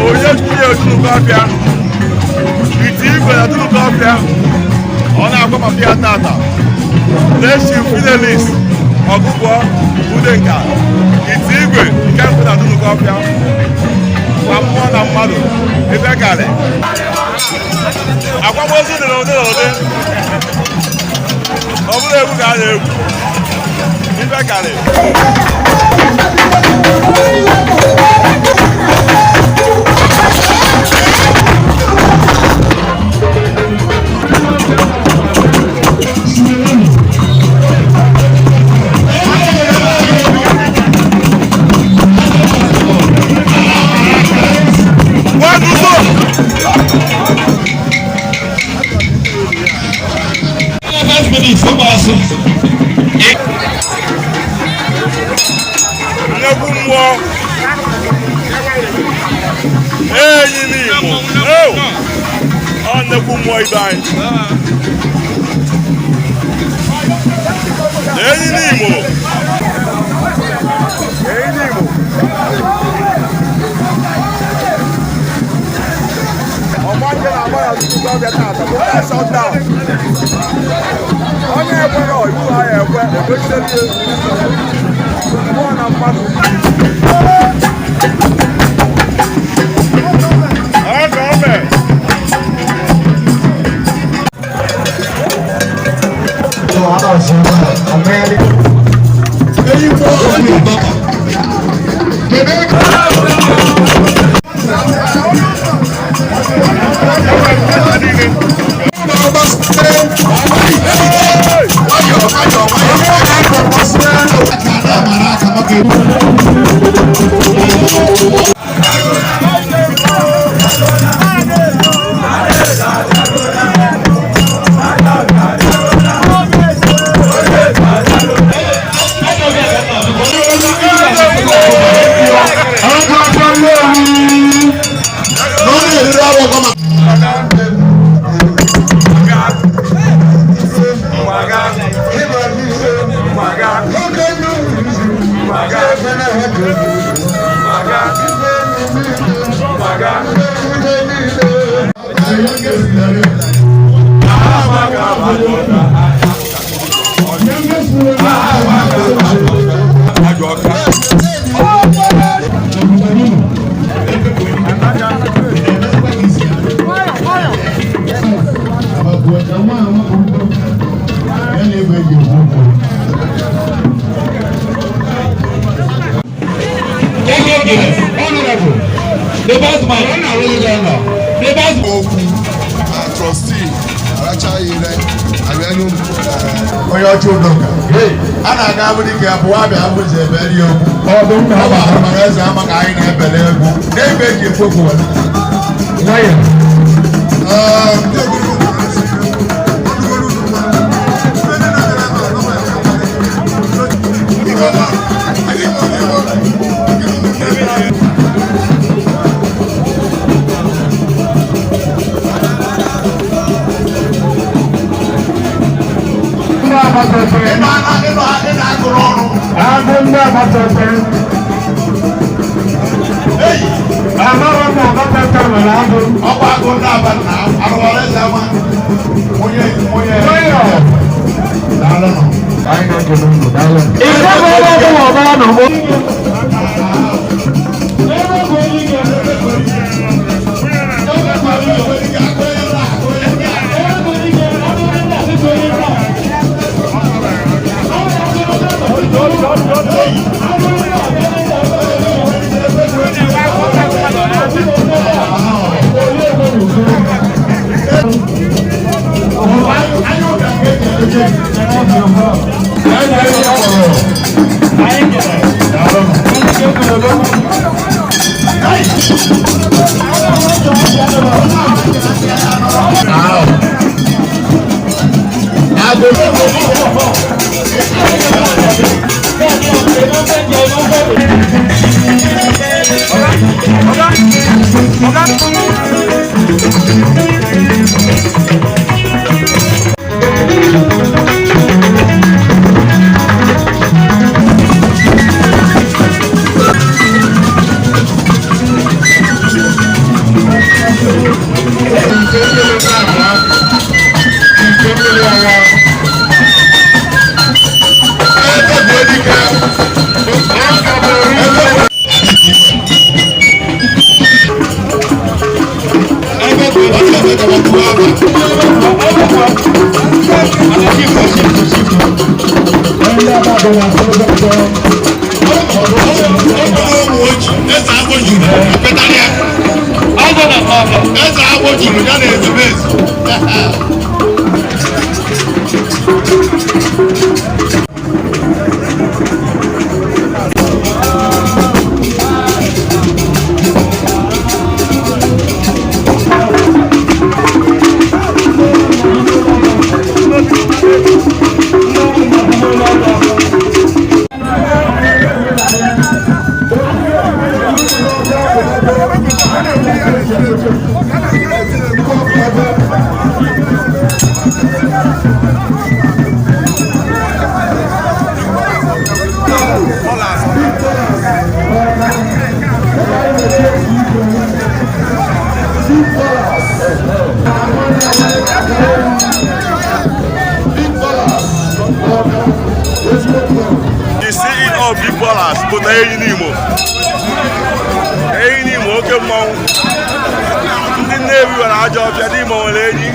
Onye chukwu ya Odunukọfịa, ite igwe na Odunukọfịa, ọ na-agwa maka ya tata. Leshi Fidelis Ọgụgụọ Udenka, ite igwe nke mbụ na Odunukọfịa, ma mmụọ na mmadụ ebe karị. Akwamozu dị n'ụdị na ụdị, ọ bụrụ egwu ka a na-egwu ibe karị. Nnekwu mmụọ enyi n'Igbo, ọ nnekwu mmụọ ibe anyị, enyi n'Igbo, enyi n'Igbo. Ọgbanje na-agba ya tupu ọ bịa tata bụ shutdown. Onye ekwere iwu ha ya ekwe ekwechite mmụọ na mmadụ. Ọ ka ọ mee. Okwu trustee arachaghị ire abịa onye ọcha udoka a na-aga abụrụ ike abụọ abịa abụzi ebe rie okwu ọ bụ mara eze ama ka anyị na-ebele egwu n'ebe eji ekwu okwu. Agụ ndị agbataobi. Amara m agbataobi nwere agụ. Ọkwa agụ ndị aba na arụwara eze ama onye onye. Nwayọọ. Daalụ nọ. Ìfẹ́ bọ̀ ọ́ bọ̀ ọ̀bá nà. Ite mmiri nke abụọ, ite mmiri ọnwa. Ebe bụ dike. Ebe bụ ebe bụ ebe bụ Eze agwọ juru, apịtara ya. Eze agwọ juru ya na ezumezu. The CEO of Big Ballers pụta enyi n'Imo. Enyi n'Imo oke mmọnwụ. Ndị Nnewi nwere ajọ ọfịa n'Imo nwere enyi.